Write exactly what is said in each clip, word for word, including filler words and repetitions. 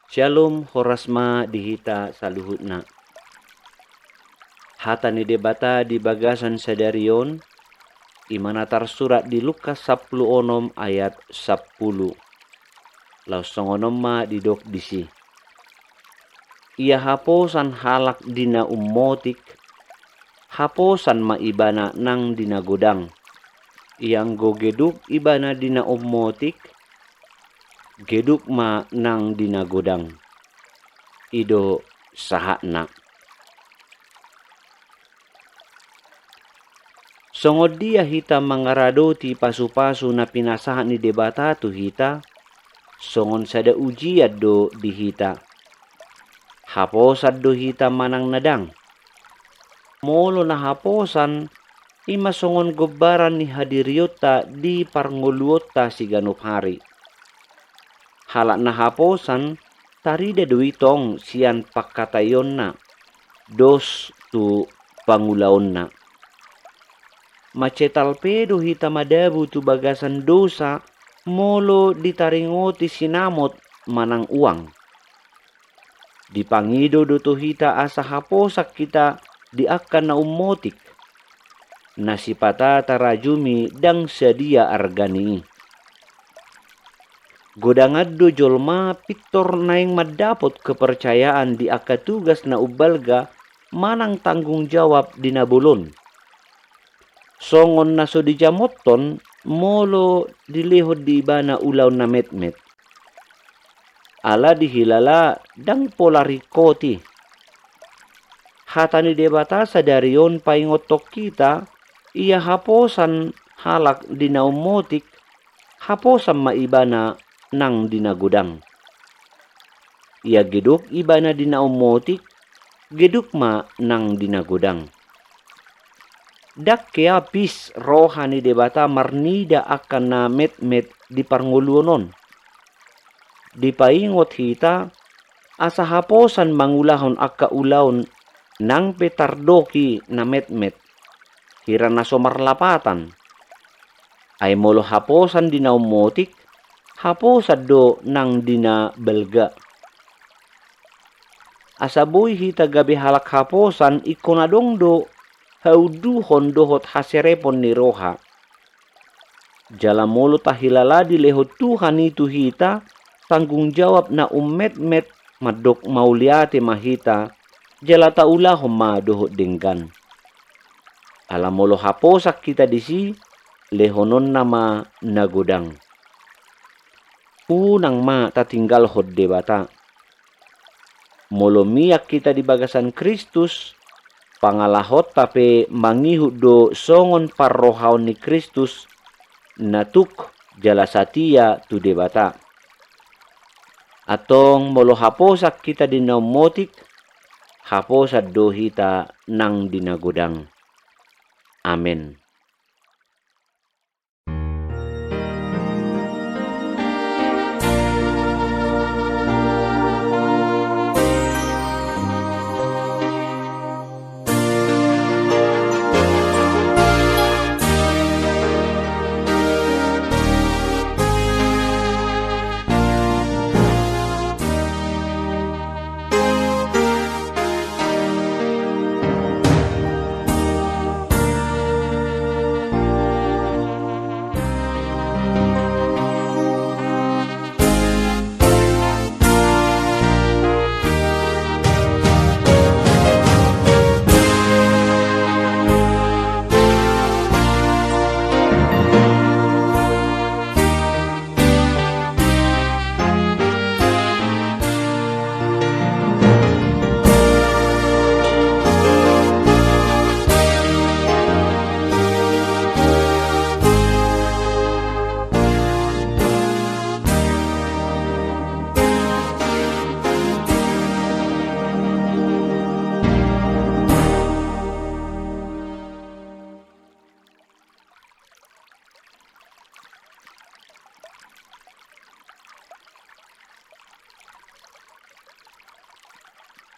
Syalom, horas ma di hita saluhutna. Hata ni Debata di bagasan sadari on, i ma na tarsurat di Lukas sampulu onom ayat sampulu. Laos songon on ma didok disi. Ia haposan halak di na ummotik, haposan ma ibana nang di na godang. Ia anggo geduk ibana di na ummotik, geduk ma nang di na godang. I do sahatna. Songon dia hita mangaradoti pasupasu na pinasahat ni Debata tu hita, songon sada ujian do di hita. Haposan do hita manang na dang. Molo na haposan, i ma songon gombaran ni hadirionta di parngoluonta siganup ari. Halak na haposan, tarida do i tong sian pangkataionna, dos tu pangulaonna. Mansai talpe do hita madabu tu bagasan dosa, molo ditaringoti sinamot manang uang. Dipangido do tu hita asa haposan hita di angka na ummotik, na sipata tarajumi dang sadia argani i. Godangan do jolma pintor naeng mandapot kepercayaan di angka tugas na umbalga manang tanggung jawab di na bolon. Songon na so dijamothon molo dilehon di ibana ulaon na metmet. Ala dihilala dang pola ringkot i. Hata ni Debata sadari on paingothon hita, ia haposan halak di na ummotik, haposan ma ibana nang di na godang. Ia geduk ibana di na ummotik, geduk ma nang di na godang. Dang hea pis roha ni Debata marnida angka na metmet di parngoluon on. Dipaingot hita, asa haposan mangulahon angka ulaon nang pe tardok i na metmet, hira na so marlapatan. Ai molo haposan di na ummotik, haposan do nang di na balga. Asa boi hita gabe halak haposan ingkon adong do haunduhon dohot haserepon ni roha. Jala molo tahilala dilehon Tuhan i tu hita tanggung jawab na ummetmet, mandok mauliate ma hita, jala taulahon ma dohot denggan. Ala molo haposan hita disi, lehononna ma na godang. Unang ma tatinggalhon Debata. Molo mian hita di bagasan Kristus, pangalahonta pe mangihut do songon parrohaon ni Kristus, na tuk jala satia tu Debata. Antong molo haposan hita di na ummotik, haposan do hita nang di na godang. Amen.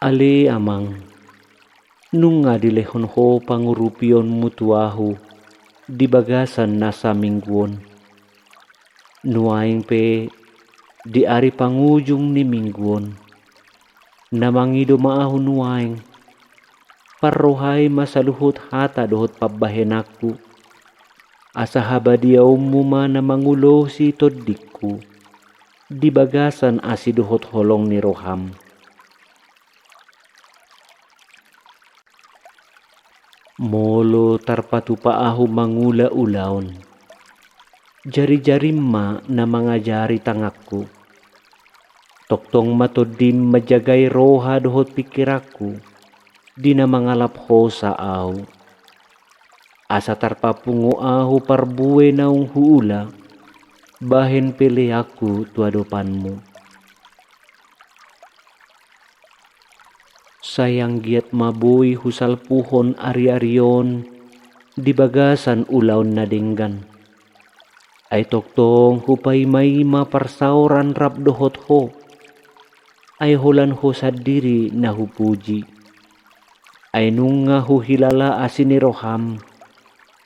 Ale Amang, nunga dilehon Ho pangurupionMu tu ahu di bagasan na saminggu on. Nuaeng pe Di ari pangujung ni minggu on, na mangido ma ahu nuaeng, parrohai ma saluhut hata dohot pambahenanku, asa habadiaonmu ma na mangulosi tondingku di bagasan asi dohot holong ni roham. Molo tarpatupa ahu mangula ulaon, jarijarim ma na mangajari tanganku. Tongtong ma tondim manjagai roha dohot pingkiranku di na mangalap hosa ahu. Asa tarpapungu ahu parbue naung huula, bahen peleanku tu adopanmu. Sai anggiat ma boi husalpuhon ariari on di bagasan ulaon na denggan. Ai tongtong hupaimaima parsaoran rap dohot ho. Ai holan ho sandiri na hupuji. Ai nunga huhilala asi ni roham,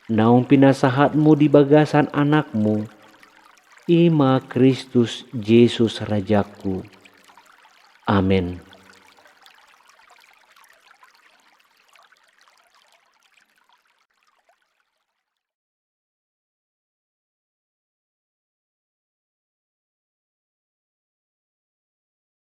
naung pinasahatmu di bagasan Anakmu, i ma Kristus Jesus Rajangku. Amen.